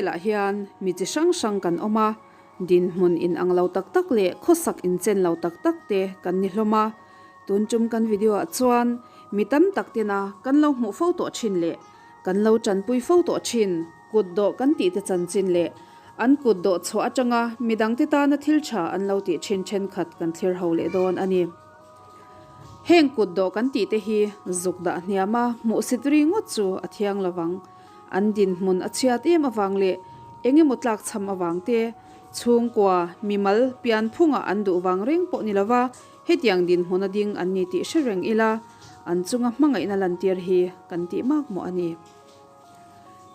Khawvelah hian mi chi hrang hrang kan awm a, dinhmun in ang lo tak tak leh khawsak inchen lo tak tak te kan ni hlawm a. Tun tum kan video ah chuan mi tam tak tena kan lo hmuh fo tawh thin leh kan lo tanpui fo tawh thin kut dawh kan tih te chanchin leh an kut dawh chhuah atanga midangte tana thil tha an lo tih thin thenkhat kan thlir ho leh dawn a ni. Heng kut dawh kan tih te hi zuk dah hniam a hmuhsit ri ngawt chu a thiang lo vang. An dinhmun a chhiat em avang leh eng emaw tlak chham avang te, chhungkua, mimal, pianphungah an duh vang reng pawh ni lova hetiang dinhmun a ding an ni tih hre reng ila, an chunga hmangaihna lantir hi kan tih mak mawh a ni.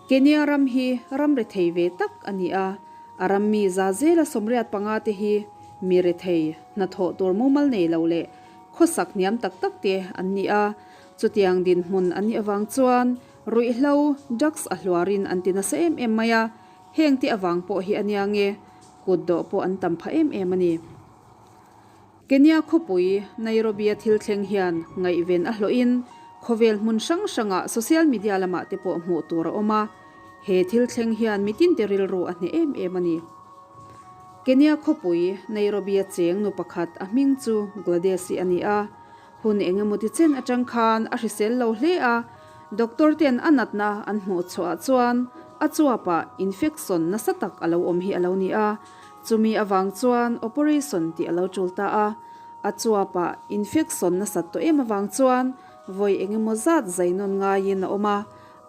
Kenya ram hi ram rethei ve tak a ni a, a ram mi za zela 85 te hi mi rethei, hnathawh tur mumal nei lo leh khawsak hniam tak tak te an ni a. Chutiang dinhmun an nih avang chuan ruihhlo, drugs, a hluarin an ti nasa em em mai a, heng te avang pawh hi a nia nge kut dawh pawh an tam phah em em a ni. Kenya khawpui Nairobi-a thil thleng hian ngaihven a hlawhin khawvel hmun hrang hrangah social media lamah te pawh hmuh tur a awm a, he thil thleng hian mitinte rilru a hneh em em a ni. Kenya khawpui Nairobi-a cheng nu pakhat a hming chu Gladys-i a ni a, hun eng emaw ti chen atang khan a hrisel lo hle a, doctor ten a natna an hmuh chhuah chuan a chuapah infection nasa tak a lo awm hi a lo ni a. Chumi avang chuan operation tih a lo tul ta a, a chuapah infection nasat tawh em avang chuan vawi eng emaw zat zai nawn ngaiin a awm a,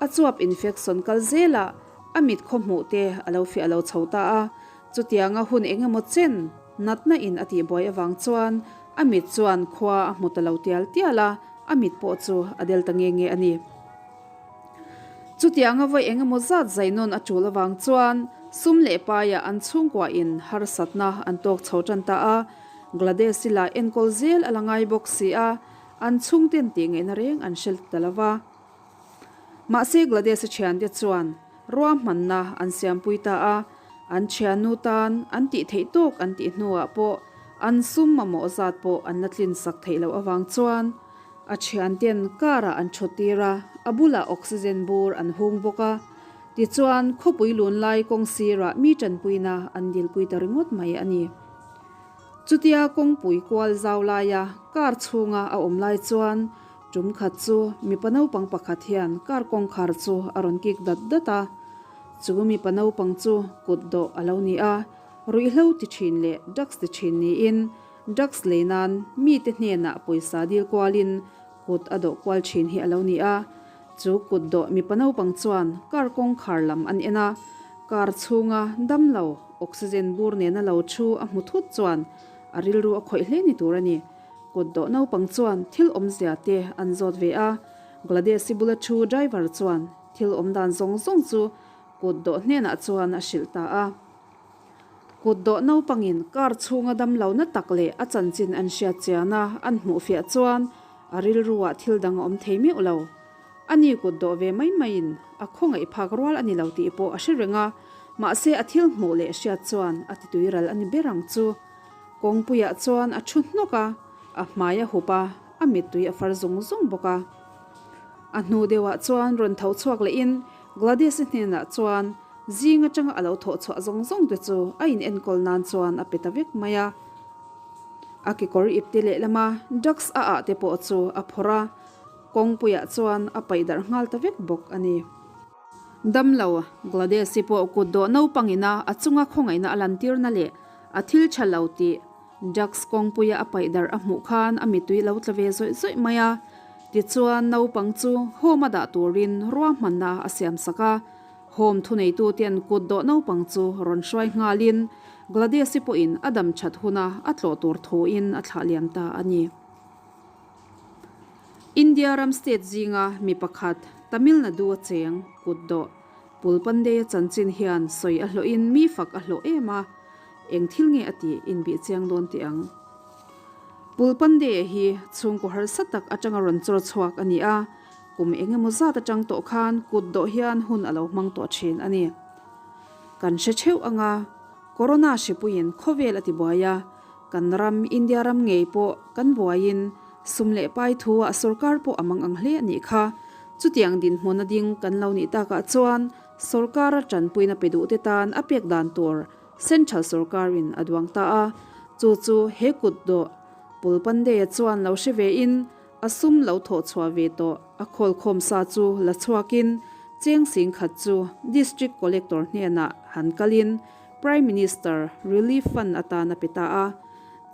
a chuap infection kal zelah a mit khaw hmuh te a lo fiah lo chho ta a, chutianga hun eng emaw chen natna in a tihbuai avang chuan a mit chuan khua a hmu ta lo tial tial a, a mit pawh chu a del ta nge nge a ni. Chutianga vawi eng emaw zat zai nawn a tul avang chuan sum leh paiah an chhungkuahin harsatna an tawk chho tan ta a, Gladys-i lah enkawl zel a la ngai bawk si a, an chhungten tih ngaihna reng an hre ta lo va. Mahse Gladys-i thiante chuan ruahmanna an siampui ta a, an thiannu tan an tih theih tawk an tih hnuah pawh an sum mamawh zat pawh an la tlinsak theih loh avang chuan A thianten car-ah an thut tir a, a bulah oxygen bur an hung bawk a. Tichuan, khawpui lun lai kawng sirah mi tanpuina an dilpui ta ringawt mai a ni. Chutia kawngpui kual zau laia car chhunga a awm lai chuan tum khat chu mipa naupang pakhat hian car kawngkhar chu a rawn kik dat dat a. Chu mipa naupang chu kut dawh a lo ni a, ruihhlo ti thin leh drugs ti thin niin Drugs lei nan mite hnenah pawisa dil kualin kut a dawh kual thin hi a lo ni a. Chu kut dawh mipa naupang chuan car kawngkhar lam an en a, car chhunga damlo oxygen bur nena lo thu a hmu thut chuan a rilru a khawih hle ni tur a ni. Kut dawh naupang chuan thil awmzia te an zawt ve a, Gladys-i bula thu driver chuan thil awmdan zawng zawng chu kut dawh hnenah chuan a hrilh ta a. Kut dawh naupangin car chhunga damlo na tak leh a chanchin an hriat chian a, an hmuh fiah chuan a rilruah thil dang a awm thei meuh lo. Ani kut dawh ve mai maiin a khawngaih phak rual a ni lo tih pawh a hre reng a, mahse a thil hmuh leh hriat chuan a tituiral a ni ber ang chu. Kawngpuiah chuan a thu hnawk a, a hmai a hup a, a mittui a far zung zung bawk a. A hnu deuhah chuan rawn tho chhuak lehin Gladys-i hnenah chuan Zing atanga a lo thawh chhuah zawng zawng te chu a in enkawl nan chuan a pe ta vek mai a. A kekawr ip te lehlama drugs a ah te pawh chu a phawrh a, kawngpuiah chuan a paih darh nghal ta vek bawk a ni. Damlo, Gladys-i pawh kut dawh naupang ina a chunga khawngaihna a lantirna leh a thil tha lo tih drugs kawngpuia a paih darh a hmuh khan a mittui lo tla ve zawih zawih mai a. Tichuan naupang chu home a dah turin ruahmanna a siamsak a. Home thuneitute an kut dawh naupang chu rawn hruai nghalin Gladys-i pawhin a dam that huna a tlawh tur thuin a thlah liam ta a ni. India ram state zinga mi pakhat Tamil Nadu a cheng kut dawh Pulpandey-a chanchin hian sawi a hlawhin mi fak a hlawh em a, eng thil nge a tih inbih chiang dawn teh ang. Pulpandey-a hi chhungkaw harsa tak atanga rawn chawr chhuak a ni a, Kum eng emaw zat atang tawh khan kut dawh hian hun a lo hmang tawh thin a ni. Kan hre theuh ang a, Corona hripuiin khawvel a ti buai a, kan ram India ram ngei pawh kan buaiin sum leh pai thu ah sorkar pawh a mang ang hle a nih kha. Chutiang dinhmun a ding kan lo nih takah chuan Sorkara tanpuina pe duhte tan a pek dan tur Central sorkarin a duang ta a, chu chu he kut dawh Pulpande-a chuan lo hre vein a sum lo thawh chhuah ve tawh a khawlkhawm sa chu la chhuakin cheng sing khat chu District Collector hnenah han kalin Prime Minister Relief Fund atan a pe ta a.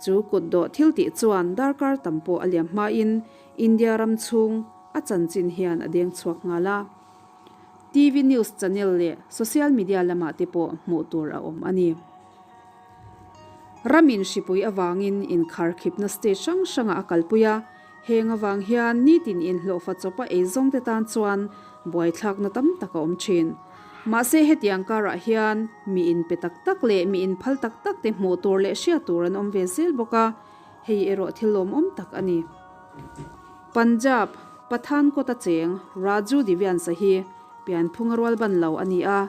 Chu kut dawh thil tih chuan darkar tam pawh a liam hmain India ram chhung a chanchin hian a deng chhuak nghal a. TV news channel leh social media lamah te pawh hmuh tur a awm a ni. Ramin hripui avangin inkharkhipna state hrang hrangah a kalpui a, heng avang hian nitin inhlawhfa chawpa eizawngte tan chuan buaithlakna tam tak a awm thin. Mahse hetiang karah hian mi inpe tak tak leh mi inphal tak tak te hmuh tur leh hriat tur an awm ve zel bawk a, hei erawh thil lawmawm tak a ni. Punjab, Pathankot a cheng Raju Divyansa hi pianphunga rual ban lo a ni a,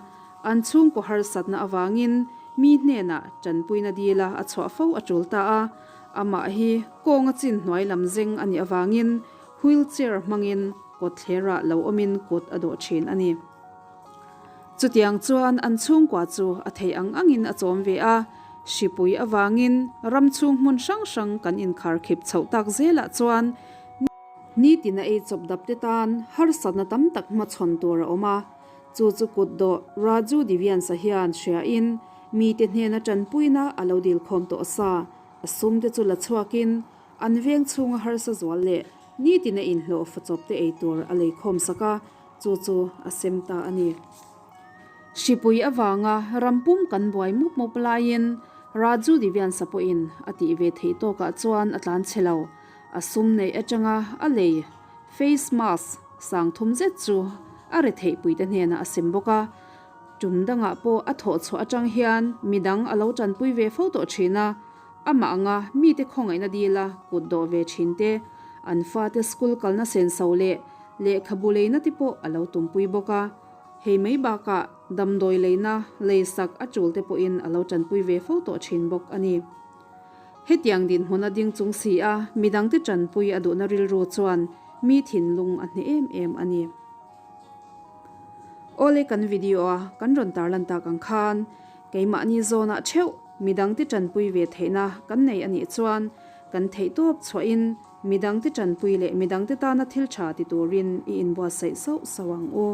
an chhungkaw harsatna avangin mi hnenah tanpuina dila a chhuah fo a tul ta a, amah hi kawnga chin hnuai lam zeng a nih avangin wheelchair hmangin kawtthlerah lo awmin kut a dawh thin a ni. Chutiang chuan an chhungkua chu a theih ang angin a chawm ve a, hripui avangin ram chhung hmun hrang hrang kan inkharkhip chhoh tak zelah chuan nitin a ei chawp dap te tan harsatna tam tak hmachhawn tur a awm a, chu chu kut dawh Raju Divyansa hian hriain mite hnena tanpuina a lo dil khawm tawh sa, a sum te chu la chhuakin an veng chhunga harsa zual leh nitin a inhlawh fachawp te ei tur a lei khawm sak a, Chu chu a sem ta a ni. Hripui avanga rampum kan buai mup mup laiin Raju Divyansa pawhin a tih ve theih tawkah chuan a tlan chhe lo. A sum neih atanga a lei face mask sang thum zet chu a retheihpuite hnenah a sem bawk a. Tum dangah pawh a thawh chhuah atang hian midang a lo tanpui ve fo tawh thin a. Amah anga mite khawngaihna dila kut dawh ve thin te, an fate school kalna senso leh lehkhabu leina te pawh a lo tumpui bawk a. Hei mai bakah damdawi leina leisak a tul te pawhin a lo tanpui ve fo tawh thin bawk a ni. Hetiang dinhmun a ding chung si a, midangte tanpui a duhna rilru chuan mi thinlung a hneh em em a ni. Awle kan video a kan rawn tarlan tak ang khan keimahni zawnah theuh Midangte tanpui ve theihna kan nei a nih chuan kan theihtawp chhuahin midangte tanpui leh midangte tana thil tha ti turin i inbuatsaih sauh sauh ang u.